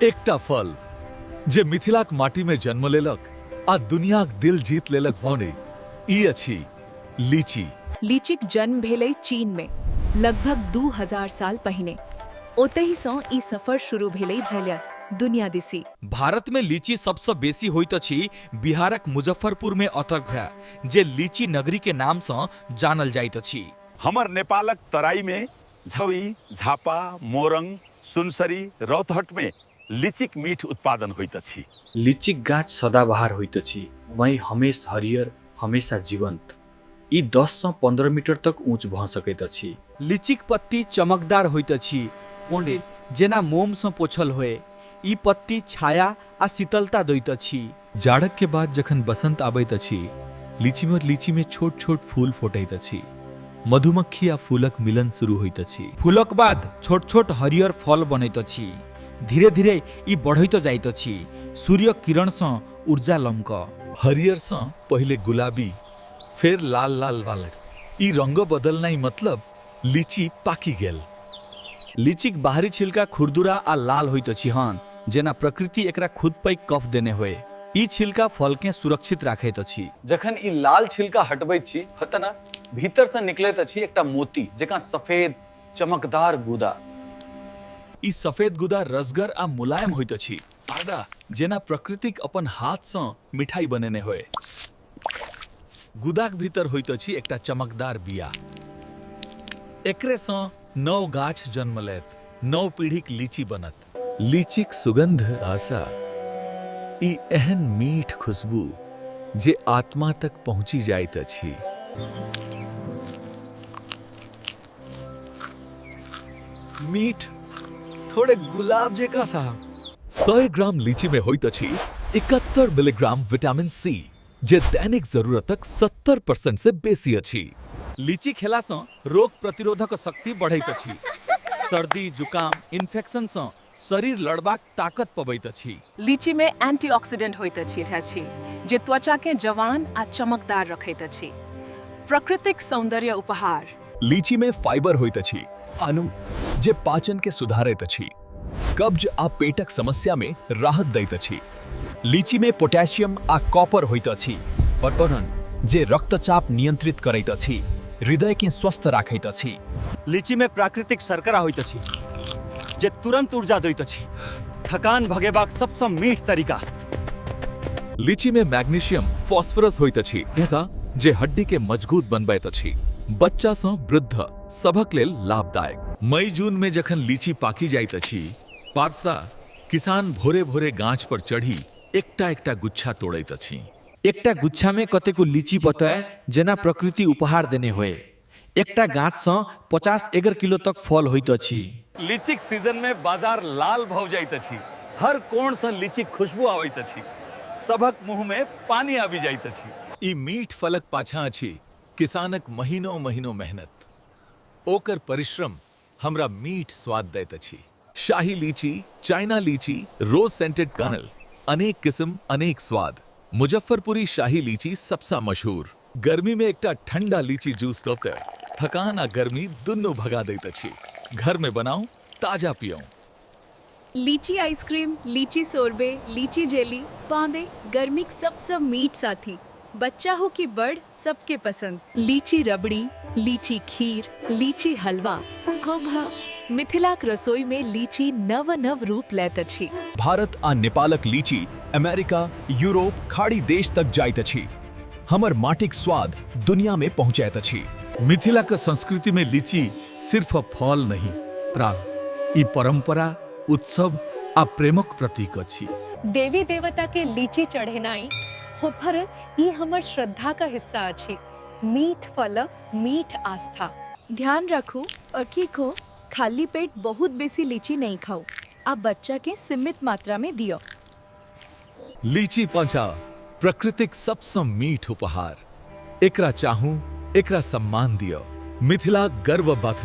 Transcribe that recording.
एकटा फल जे मिथिलाक माटिमे जन्म लेलक आ दुनियाक दिल जीत लेलक भने ई अछि लीची। लीचीक जन्म भेलै चीनमे लगभग 2000 साल पहिने। ओतहिसँ ई सफर शुरू भेलै झलय दुनिया दिसि। भारत मे लीची सबसँ बेसी होइत अछि बिहारक मुजफ्फरपुर मे अतर्घ्य जे लीची नगरी के नाम सँ जानल जाइत अछि। हमर नेपालक तराईमे झवी, झापा, मोरङ, सुनसरी, रौतहटमे लिचीक मीठ उत्पादन होइत अछि। लीचीक गाछ सदाबहार होइत अछि, वहीं हमेश हरियर, हमेशा जीवंत। ई 10 सँ 15 मीटर तक ऊँच भँ सकैत अछि। लीचीक पत्ती चमकदार होइत अछि, पोंडे, जेना मोम सँ पोछल होए। ई पत्ती छाया आ शीतलता दैत अछि। जाड़क के बाद जखन बसंत आबैत अछि, लीचीमे लीचीमे छोट-छोट फूल फोटैत अछि। मधुमक्खी आ फूलक मिलन शुरू होइत अछि। फूलक बाद छोट-छोट हरियर फल बनैत अछि। धीरे-धीरे ई बढ़ैत जाइत अछि, सूर्यक किरण सँ ऊर्जा लमक। हरियर सँ पहिले गुलाबी, फेर लाल-लाल वालक। ई रंग बदलनाइ मतलब लीची पाकि गेल। लीचीक बाहरी छिलका खुरदुरा आ लाल होइत अछि हन जेना प्रकृति एकरा खुद पैघ कफ देने होए। ई छिलका फलकेँ सुरक्षित राखैत अछि। जखन ई लाल छिलका हटबैत छी हत न भीतरसँ निकलैत अछि एकटा मोती जेकाँ सफेद चमकदार गूदा। ई सफेद गुदा रसगर आ मुलायम होइत अछि, आदा जेना प्रकृतिक अपन हाथसँ मिठाई बनेने होए। गुदाक भीतर होइत अछि एकटा चमकदार बिया। एकरेसँ नव गाछ जन्म लेत, नव पीढ़ीक लीची बनत। लीचीक सुगंध आशा, ई एहन मीठ खुशबू जे आत्मा तक पहुँचि जाइत अछि। मीठ, थोड़े गुलाब जेकाँ साहब। 100 ग्राम लीची में होइत अछि 71 मिलीग्राम विटामिन सी, जे दैनिक जरूरतक 70% से बेसी अछि। लीची खेला सँ रोग प्रतिरोधक शक्ति बढ़ैत अछि। सर्दी, जुकाम, इन्फेक्शन सँ शरीर लड़बाक ताकत पबैत अछि। लीची में एंटीऑक्सीडेंट होइत अछि जे त्वचा कें जवान आ चमकदार रखैत अछि। प्रकृतिक सौंदर्य उपहार। लीची में फाइबर होइत अछि अनु जे पाचन के सुधारैत अछि। कब्ज आ पेटक समस्या में राहत दैत अछि। लीची में पोटेशियम आ कॉपर होइत अछि बटन जे रक्तचाप नियंत्रित करैत अछि, हृदय कें स्वस्थ राखैत अछि। लीची में प्राकृतिक शर्करा होइत अछि जे तुरंत ऊर्जा दैत अछि। थकान भगेबाक सबसँ मीठ तरीका। लीची में मैग्नीशियम, फास्फोरस होइत अछि जे हड्डी के मजगूत बनबैत अछि। बच्चा सँ वृद्ध सभक लेल लाभदायक। मई जून में जखन लीची पाकि जाइत अछि, पार्सदा किसान भोरे भोरे गाछ पर चढ़ि एकटा एकटा गुच्छा तोड़ैत अछि। एकटा गुच्छा में कतेको लीची पतय जेना प्रकृति उपहार देने होए। एकटा गाछ सँ 50 एगर किलो तक फल होइत अछि। लीचीक सीजन में बाजार लाल भऽ जाइत अछि। हर कोण सँ लीचीक खुशबू आबैत अछि। सभक मुँह में पानि आबि जाइत अछि। ई मीठ फलक पाछाँ अछि किसानक महीनो महीनो मेहनत। ओकर परिश्रम हमरा मीठ स्वाद दैत अछि। शाही लीची, चाइना लीची, रोज सेंटेड कनल, अनेक किस्म अनेक स्वाद। मुजफ्फरपुरी शाही लीची सबसँ मशहूर। गर्मी में एकटा ठंडा लीची जूस कऽ के थकान आ गर्मी दुनू भगा दैत अछि। घर में बनाउ, ताजा पियौ। लीची आइसक्रीम, लीची सोरबे, लीची जेली, पौधे गर्मीक सबसँ मीठ साथी। बच्चा हो कि बड़, सबके पसंद। लीची रबड़ी, लीची खीर, लीची हलवा, घोघा। मिथिलाक रसोई में लीची नव नव रूप लैत अछि। भारत आ नेपालक लीची अमेरिका, यूरोप, खाड़ी देश तक जाइत अछि। हमर माटिक स्वाद दुनिया में पहुंचैत अछि। मिथिलाक संस्कृति में लीची सिर्फ फल नहीं, प्राण। ई परंपरा, उत्सव आ प्रेमक प्रतीक अछि। देवी देवता के लीची चढ़ेनाइ होफर ई हमर श्रद्धा का हिस्सा अछि। मीठ फल, मीठ आस्था। ध्यान राखू और की खो खाली पेट बहुत बेसी लीची नहीं खाओ आ बच्चा के सीमित मात्रा में दियो। लीची पहुंचा प्रकृतिक सबसँ मीठ उपहार। एकरा चाहूं, एकरा सम्मान दियो। मिथिला गर्व बाथरी।